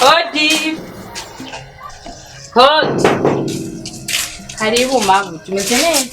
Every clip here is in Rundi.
Hodi. Hodi. Karibu mabu, tumeze neza.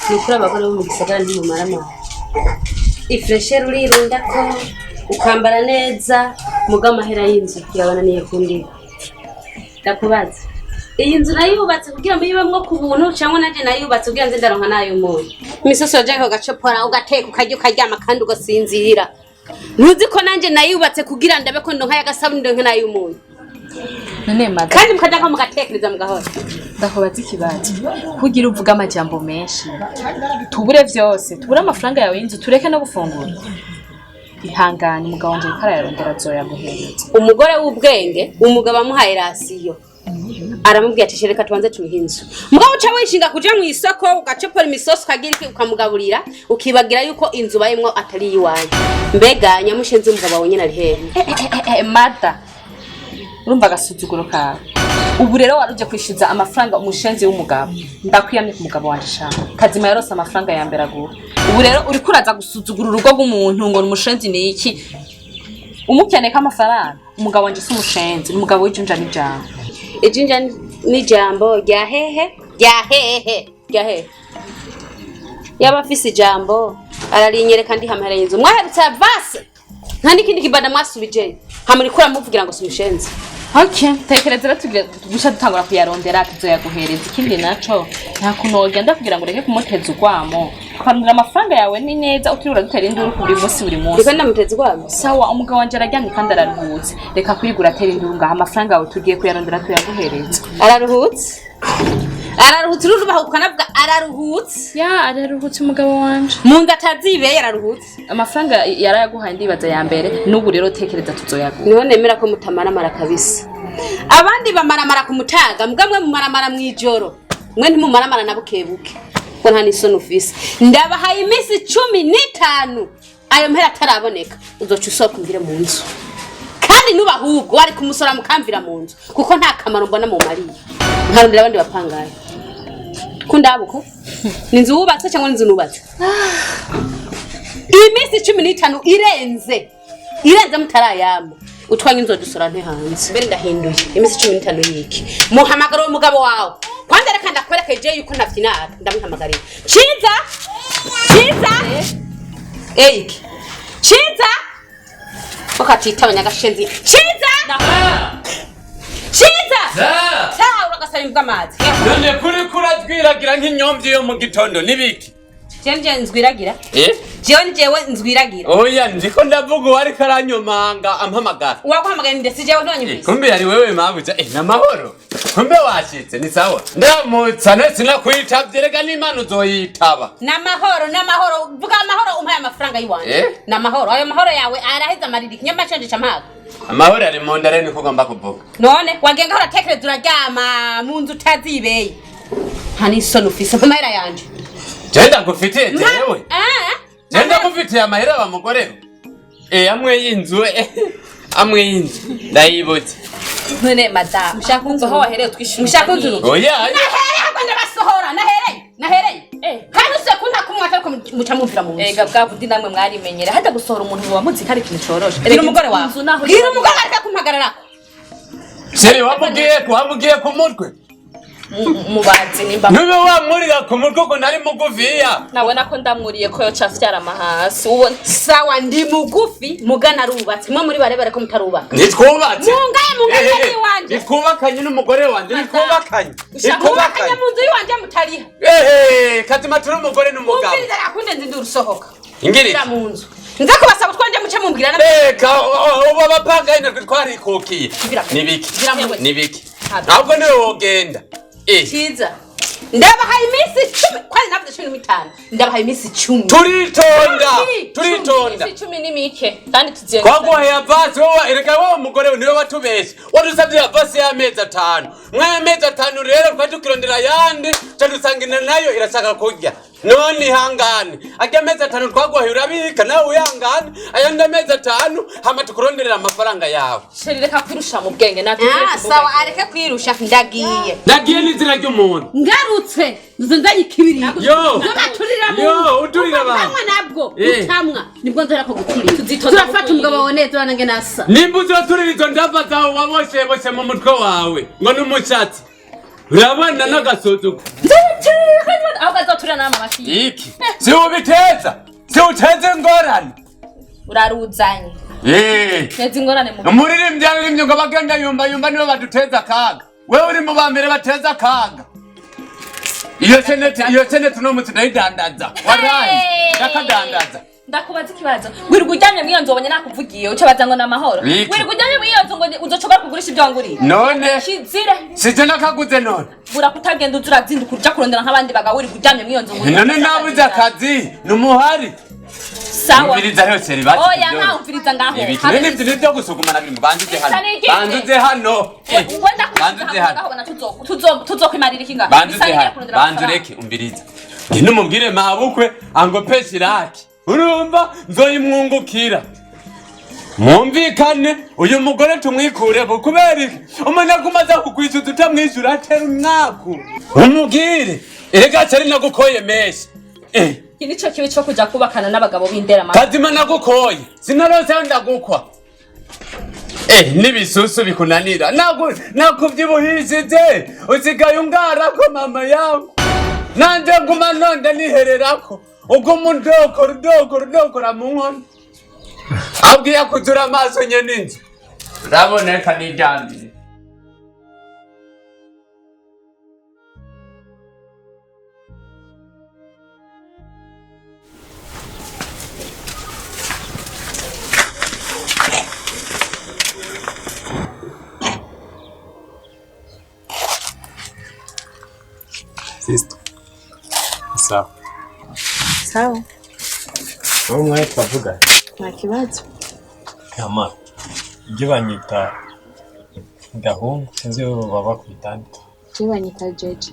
Ni ukuri abagore bo mu gisagara ntimumara amahoro. Ifuresheri urirundako ukambara neza muga amahera y'inzu yabananiye kundiba. Ndakubaza. Iyi nzu nayubatse kugira ngo ibamwo ku buntu cyangwa nanjye nayubatse kugira nze ndaronka nayo umuntu. Imisoso yaje ugacopora ugateka ukarya ukaryama kandi ugasinzira. Ntuzi ko nanjye nayubatse kugira ndabe ko ndonka y'agasabuni ndonke nayo umuntu. None mada, Kandi mukaja ko mugatekereza mugahora. ndakubaza ikibazo. Kugira uvuga amajambo menshi. Tubure vyose, tubure amafaranga yawe y'inzu, tureke no gufungura. Ihangane umugabo wanje ariko arayarondera azoyaguhereza. Umugore w'ubwenge umugabo amuhaye rasiyo aramubwira ati reka tubanze tubihe inzu, mugabo uca wishinga kuja mu isoko ugacopora imisosi ukagira iki ukamugaburira ukibagira yuko inzu bayimwo atari iyiwanyu. Mbega nyamushenzi umugabo wawe nyene ari hehe? Mada, urumva agasuzuguro kawe. Ubu rero waruje kwishyuza amafaranga umushenzi w'umugabo. Ndakwiyamye ku mugabo wanje shaka. Kazima yarose amafaranga ya mbere aguha. Ubu rero uriko uraza gusuzugura urugo rw'umuntu ngo ni umushenzi ni iki? Umukeneye ko amafaranga? Umugabo wanje si umushenzi, ni umugabo w'ijunja n'ijambo. Ijinja n'ijambo rya hehe rya hehe rya hehe? Yaba afise ijambo ararinyereka ndiha amahera y'inzu. Mwaherutse avase nta n'ikindi kibanda mwasubijeyo hamuriko uramuvugira ngo si umushenzi. Okay, tekereza rero tugire guca dutangura kuyarondera tuzoyaguhereza. Ikindi naco nta kuntu wogenda kugira ngo ureke kumuteza urwamo. Tukarondera amafaranga yawe ni neza utiriwe uradutera induru buri munsi buri munsi. Ndiko ndamuteza urwamo. Sawa, umugabo wanje araryamye kandi araruhutse. Reka kwirigura atera induru ngaha, amafaranga yawe tugiye kuyarondera tuyaguhereza. Araruhutse, araruhutse, urubaho ukanavuga araruhutse. Ya, araruhutse umugabo wanje. Mu nzu atazibeye araruhutse. Amafaranga yarayaguhaye ndibaza ya mbere, n'ubu rero tekereza tuzoyaguha. Niho nemera ko mutamaramara kabisa. Abandi bamaramara ku mutaga, mbwa mwe mumaramara mw'ijoro, mwe ntimumaramara na bukebuke ko nta n'isoni ufise. Ndabahaye iminsi 15 ayo mpera ataraboneka uzoca usohoka umvire mu nzu. Kandi nuba ahubwo wari kumusora mukamvira mu nzu kuko nta kamaro mbona mumariye. Nkarondera abandi bapangaye. Kundabuko ni inzu wubatse cyangwa ni inzu nubatse? Iminsi 15 irenze irenze mutarayama utwanye inzu dusora nte hanze. Mbere ndahinduye iminsi 15 yiki muhamagara uwo mugabo wawe kwanza, reka ndakwereke je yuko ntavyinata. Ndamuhamagarira Ciza, Ciza, eiki Ciza wakatita nyagashenzi Ciza, Ciza ta uragasaba imbwa amazi. None kuri kuratwiragira nk'inyomvyi yo mu gitondo nibiki? Je nje nzwiragira? Eh? Jewe njewe nzwiragira? Oya, ndiko ndavuga uwariko aranyomanga ampamagara. Waguhamagaye ndetse jewe ntibanyumvise. Kumbe yari wewe mabuja. Namahoro. Kumbe washitse ni sawa. Ndamutsa none sinakwitavye, rega n'Imana uzoyitaba. Namahoro, namahoro, vuga amahoro umpaye amafaranga yiwanje. Eh? Namahoro, ayo mahoro yawe araheza amarira ikinyoma canje camaga. Amahoro ari mu nda rero niko ugomba kuvuga. None wagenga uratekereza uraryama mu nzu utazibeye. Nta n'isoni ufise amahera yanje. Je ndagufitiye jewe. Eh? Je ndagufitiye amahera wa mugore. Amwe y'inzu amwe y'inzu ndayibutse. None madamu, Mushaka kunzu aho wahereye twishyura. Mushaka kunzu. Oya. Nahereye ahubwo ndabasohora, nahereye, nahereye. Kandi usiye kunta kumwe atariko muca mumvira mu nzu. Ega bwa bundi namwe mwarimenyera hajya gusohora umuntu muba muzi ko ari ikintu coroshe. Bwira umugore wawe. Inzu naho Bwira umugore areke kumpagararako. Sheri wamubwiye ku mutwe. Mubazi nimba Nube wamurira ku mutwe ko nari mugufiya. nabona ko ndamwuriye ko yoca afyarama hasi ubona. Sawa ndi mugufi mugana arubatse. Mwe muri barebare ko mutarubatse. Ntitwubatse. Mungaye mungaye iwanje. Ntitwubakanye n'umugore wanje, ntitwubakanye. Mwubakanye mu nzu y'iwanje mutariha. Kazima turi umugore n'umugabo. Umviriza akunde nzi ndurusohoka. Ingiri. Injira mu nzu. Nza kubasaba utwanjye muce mumbwira na Reka ubu abapangayi natwe twarikukiye. Nibiki? Nibiki? Ahubwo niwe wogenda. Eh. Ciza, ndabahaye iminsi 10, kwani navuze 15, ndabahaye iminsi 10. Turitonda, turitonda. Iminsi 10 ni mike kandi tuziye. Twaguhaye avasi wowe, erega wowe mugore we niwe watubeshe. Wadusabye avasi y'amezi 5. Mw'ayo mezi 5 rero twari tukirondera ayandi, ca dusanga ina nayo irashaka kurya. None ihangane. Arya amezi 5 twaguhaye urabika nawe uyangane, ayandi amezi 5 hama tukuronderera amafaranga yawe. Chéri, reka kwirusha mu bwenge natwe. Ah, sawa, areke kwirusha, ndagiye. Ndagiye n'inzira ry'umuntu. Ngarutse nzo nzanye ikibiriti. Yo! Nzobaturira mu Yo, uturira abantu. Utamwa nabwo Eh. utamwa nibwo nzora ko guturira. Tuzitonda Turafata mu umugabo wawe neza nange nasa. Nimba uzoturira izo ndava zawe wabosheboshe mu mutwe wawe ngo n'umushatsi. Urabona n'agasuzuko. Ahubwo azoturira n'ama mafi. Iki si ubiteza, si uteze ingorane. Uraruzanye. Eh. Teza ingorane mu. Umuririmbyi yaririmbye ngo abagenda yumba yumba nibo baduteza akaga. Wewe uri mu ba mbere bateza akaga. Iyo seneti, iyo seneti uno munsi ndayidandaza. Waraye, ndakadandaza. Ndakubaza ikibazo. Wirirwa uryamye mw'iyo nzu, ubonye nakuvugiye uca baza ngo ni amahoro. Biki? Wirirwa uryamye mw'iyo nzu ngo uzoshobora kugurisha ibyo wanguriye. None Kizire. sije nakaguze none. Bura kutagenda uza urazinduka uja kurondera nk'abandi bagabo, wirirwa uryamye mw'iyo nzu ngo None nabuze akazi, numuhari. Sawa. Umviriza rero chéri, basi. Oya, nkaho umviriza ngaho. Ibiki none ivyo nivyo gusugumana biri mu banduze hano. Bisa n'igiti. Banduze hano. Eh, Wenda banduze hano. tuzokwimarira iki ngaho? Banduze Bisa hano. kurondera Bandu amafaranga. reke umviriza. Ngino mubwire mabukwe angopesha iraki. Urumva nzoyimwungukira. Mwumvikane uyu mugore tumwikureko kubera iki? Umuntu agumaza kukwishyuza utamwishyura atera umwaku. Umubwire. Erega chéri nagukoye menshi. Eh. Iki nico kibi co kuja kubakana n'abagabo b'inderama. Kazima nagukoye. Sinarose aho ndagukwa. Eh, n'ibisusu bikunanira. Nagu nakuvyibuhishije. Usigaye ungarako mama yangu. Nanje nguma nonda nihererako. Uguma undokora udokora udokora mu nkono. Abwiye kuzura amaso nyene inzu. Uraboneka n'iryambere. Sister. Sawa. Sawa, Wowe mwari twavuga. nta kibazo. Ama. Ibyo banyita gahungu sinzi iyo baba bakwita nde. Je banyita Jeje.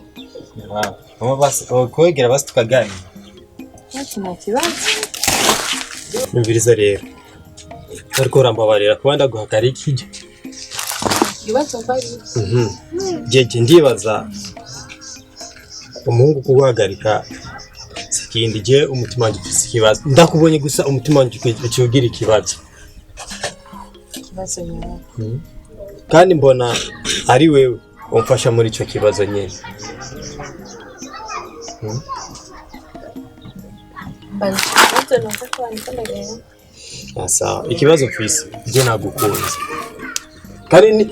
Bamwe basi kwegera basi tukaganira. Ati nta kibazo. Numviriza rero. Ariko urambabarira kuba ndaguhagarika ikijya. Ikibazo bari. Jeje, ndibaza umuhungu kuguhagarika sikindi je umutima wanjye ufise ikibazo. Ndakubonye gusa umutima wanjye uciye ugira ikibazo. Ikibazo nyawe. Kandi mbona ari wewe umfasha muri ico kibazo nyene. Bari ikibazo numva ko bandika ndagenda. Ah, sawa. Ikibazo mfise je nagukunze. Kandi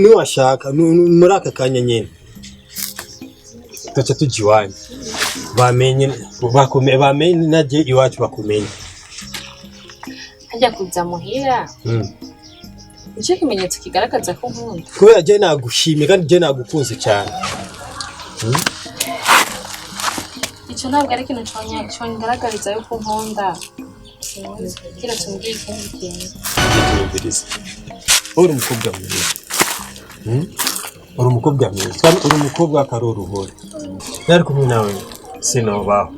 niwashaka muri aka kanya nyene tuca tuja iwanyu bamenye bamenye naje iwacu bakumenye. Hajya kuza muhira. Nicyo kimenyetso kigaragaza ko nkunda. Kubera je nagushimye kandi je nagukunze cyane. Icyo ntabwo ari ikintu congaragariza yuko nkunda. Sinzi. Keretse umbwiye ikindi kintu. Yumviriza. Uri umukobwa mwiza. Uri umukobwa mwiza kandi uri umukobwa w'akaroruhore. Nari kumwe nawe sinobaho.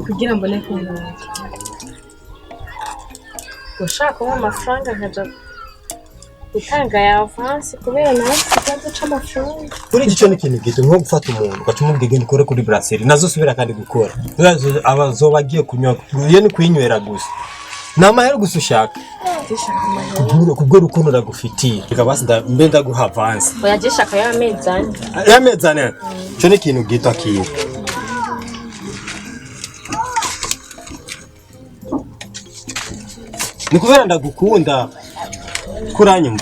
Kugira mbone ko nkunda. Ushaka kumpa amafaranga nkaja gutanga ya avance kubera nawe mfite ikibazo c'amafaranga. Kuri iki cyo ni ikintu gito nko gufata umuntu ugaca umubwira genda ukore kuri brasserie nazo subira kandi gukora. Abazoba agiye kunywa iyo ni kuyinywera gusa. Ni amahera gusa ushaka. Kubwo urukundo ndagufitiye. Reka basi mbe ndaguha avance. Oya je shaka y'amezi ane. Y'amezi ane. Cyo ni ikintu gito akira. Ni kubera ndagukunda kuranyuma.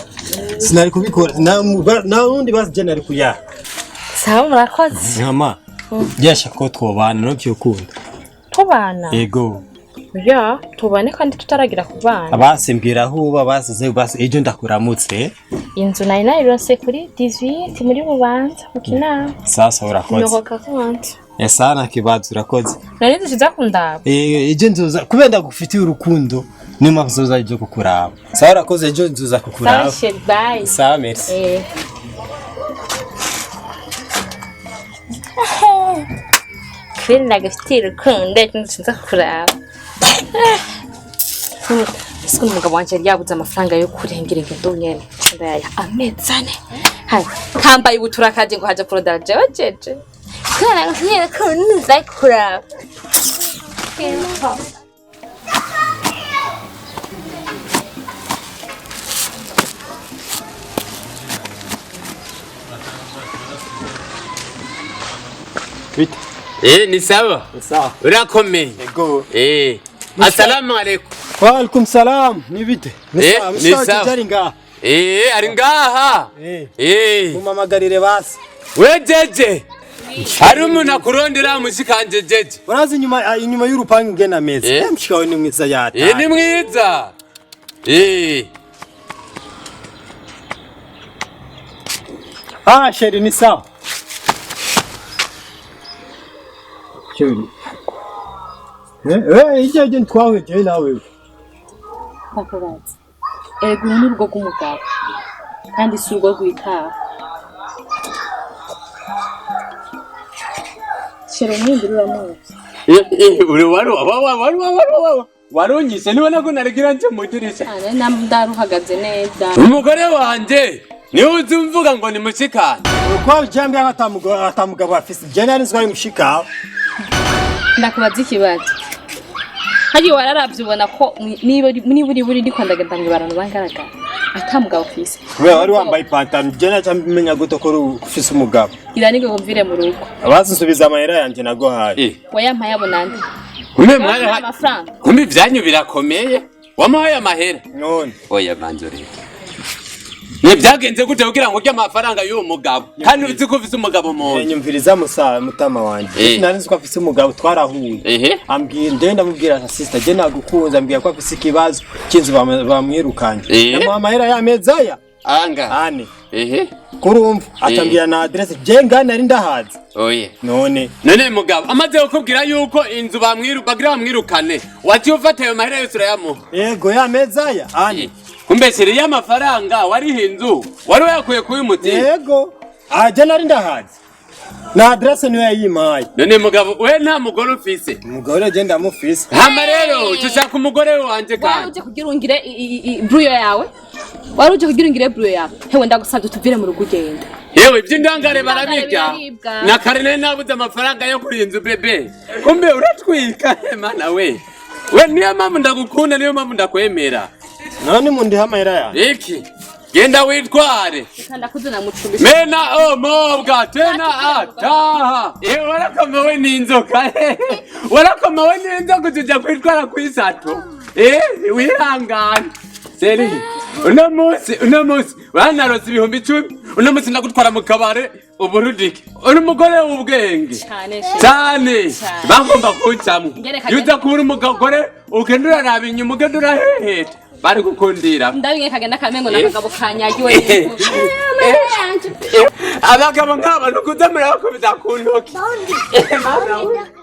Sinari kubikora na wundi basi je nari kuyaha. Sawa, murakoze. Mama, yasha ko twobana no kyokunda. Tubana? Yego. Ya, tubane kandi tutaragira kubana. Basi mbwira aho uba, basize basi ejo ndakuramutse. Inzu nari nayironse kuri 18 muri Bubanza mu Kinama. Sasa urakoze. Numéro 40. Esa nta kibazo, urakoze. Nari nzi uza kundaba. Ejo nzoza kubera ndagufitiye urukundo, niyo mpamvu nzoza ejo kukuraba. Sawa, urakoze, ejo nzoza kukuraba. Sawa chéri, bye. Sawa, merci. Kubera ndagufitiye urukundo ejo nzoza kukuraba. Ese umugabo wanje yari yabuze amafaranga yo kurengera ingendo nyene, ndayaya amezi 4 hayi kambaye ubutura kaje ngo haje kurondera jewe jeje. Kubera ndagufitiye urukundo nza kukuraba. Bite? Ni sawa. Sawa. Urakomeye? Yego. Assalamu alaikum. Wa alaikum salam, ni bite? Ni sawa. Ari ngaha? Ari ngaha. Mumamagarire basi. We jeje. Hari umuntu akurondera mushikanje jeje. Urazi inyuma y'urupangu ngena meza. Mushikawe ni mwiza yata. Ni mwiza. Ah, chéri, ni sawa. Chéri. Ijye ijye twahuye nawe. Ndakubaza, ego, uru ni urugo rw'umugabo kandi si urugo rw'itaha. Chéri, umwinjira uramuzi. Uri wari wari wari warunyise niba nako narigira nje mu dirisha. Cyane ndaruhagaze neza. Umugore wanje niwe uzi umvuga ngo ni mushikanje. Kwa jambi atamugabo afise. Je nari nzi ko ari mushikawe. Ndakubaza ikibazo, hagiye wararavye ubona ko niba uri buri ndiko ndagenda mw'ibarabara bangaragara ata mugabo afise? Kubera wari wambaye ipantaro, je naca menya gute ko ufise umugabo? Gira nige ngo mvire mu rugo. Abazi amahera yanje naguhaye. Wayampaye abonande? Kumbe mwari amafaranga. Kumbe ivyanyu birakomeye. Wamuhaye amahera? None. Oya banzo rero. Ni byagenze gute kugira ngo urye amafaranga y'uwo mugabo? Kandi uzi ko ufise umugabo mu nzu. Nyumviriza musa mutama wanje. Nari nzi ko afise umugabo, twarahuye. Ambwiye, nde ndamubwira ati sister je nagukunze, ambwiye ko afise ikibazo cy'inzu bamwirukanye. Ndamuha amahera y'amezi aya. Anga. Ane. Kurumva atambwira na adresse, je ngana nari ndahazi. Oye. None. None mugabo amaze kukubwira yuko inzu bagira bamwirukane, waciye ufata ayo mahera yose urayamuha? Yego, y'amezi aya ane. Kumbe chéri y'amafaranga wariha inzu wari wayakuye kuyu muti? Yego. Aje nari ndahazi. Na adresse niyo yayimpaye. None mugabo we nta mugore ufise? Umugore je ndamufise. Hama rero tushaka umugore wanje Wari kandi. uje kugira ungire bruyo yawe, wari uje kugira ungire bruyo yawe. Hewe, ndagusabye tuvire mu rugo ugenda. Yewe, iby'indangare barabirya. Biraribwa. Na kare nari nabuze amafaranga yo kuri inzu bébé. Kumbe uratwika mana we. We niyo mpamvu ndagukunda, niyo mpamvu ndakwemera. None mundiha amahera yanjye. Iki genda witware. Reka ndakuzana mucumbisha. Mena omobwa tena ataha. Warakomewe n'inzoka. Warakomewe n'inzoka utuja kwitwara kw'isato. Wihangane. Chéri, uno munsi wanarose 10,000, uno munsi ndagutwara mu kabare uburudike. Uri umugore w'ubwenge. Cyane chéri. Cyane. Cyane. Bagomba kuncamwo. Ngereka. Iyo uza kubura umugore ugenda uraraba inyuma ugenda uraheheta. Bari gukundira. Ndabinge kagenda kamengo n'akagabo kanyagiwe. Abagabo nk'aba nukuza murabakubita ku ntoki. Mana we.